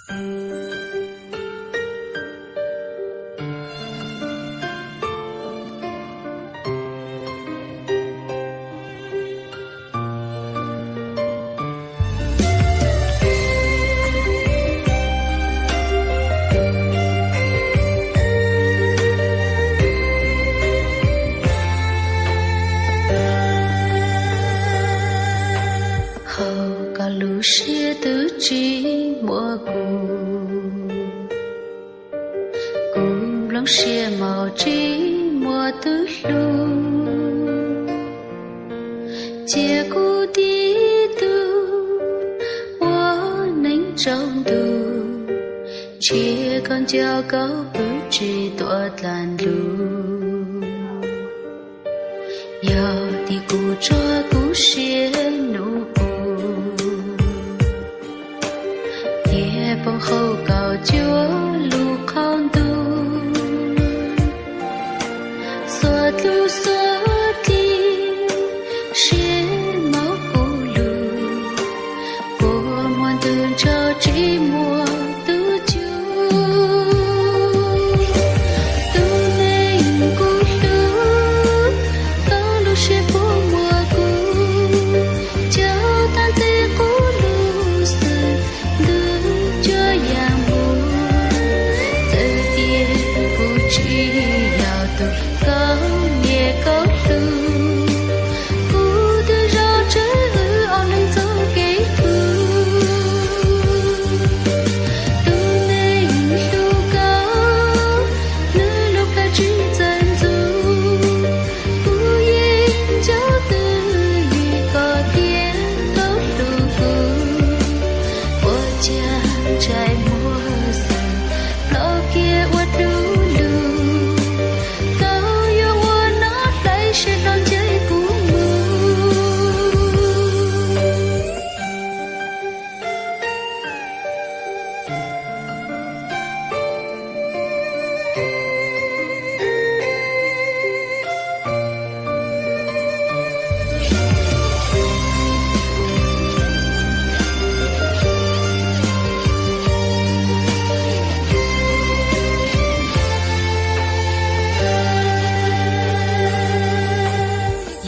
Hauv koj lub siab twb tsis muaj kuv, kuv nplooj siab maum tsis muaj tus hlub. Cia kuv tib tug ua neej tsaus ntuj, cia koj nco koj pw tsis tuaj dlaab ntuj. Yog tim kuv txoj kuv siab num qus, tias poob hauv kaum cuaj lub qhov ntuj, xuas dlub xuas dlig siab maum kuv lug, puas muaj ntu ntsau tsis muaj tus cub. Tus neeg kuv hlub, koj lub siab puas muaj kuv, coj tag nti qub lub xwm ntuj cuaj yaam npug. Txawm tias kuv tsis yog tus koj nyiam koj hlub, kuv twb zoo tsawg wb ob leeg txoj kev hlub. Tus neeg hlub koj, nws lub plawv tsis txawj ntxub, kuv yeej nco twj ywm koj tias koj hlub kuv. Ua cas ntsais muag xwb, los kiag ua dlub lug, koj yuav ua nov hlais seb hlob ncaim kuv mus.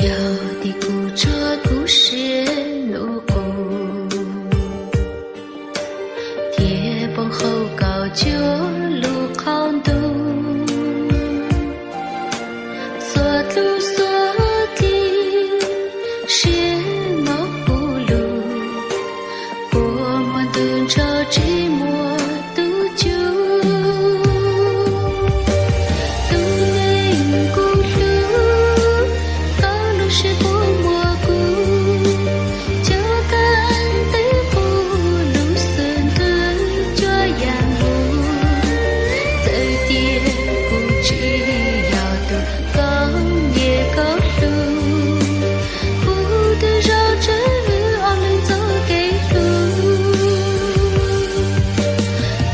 Yog tim kuv txoj kuv siab num qus, tias poob hauv kaum cuaj lub qhov ntuj, xuas dlub xuas dlig siab maum kuv lug, puas muaj ntu ntsau tsis muaj tus cub. Tus neeg kuv hlub, koj lub siab puas muaj kuv, coj tag nti qub lub xwm ntuj cuaj yaam npug. Txawm tias kuv tsis yog tus koj nyiam koj hlub, kuv twb zoo tsawg wb ob leeg txoj kev hlub.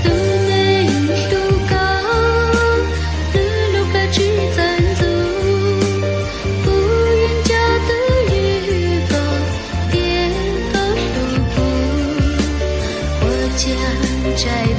Tus neeg hlub koj, nws lub plawv tsis txawj ntxub, kuv yeej nco twj ywm koj tias koj hlub kuv. Ua cas ntsais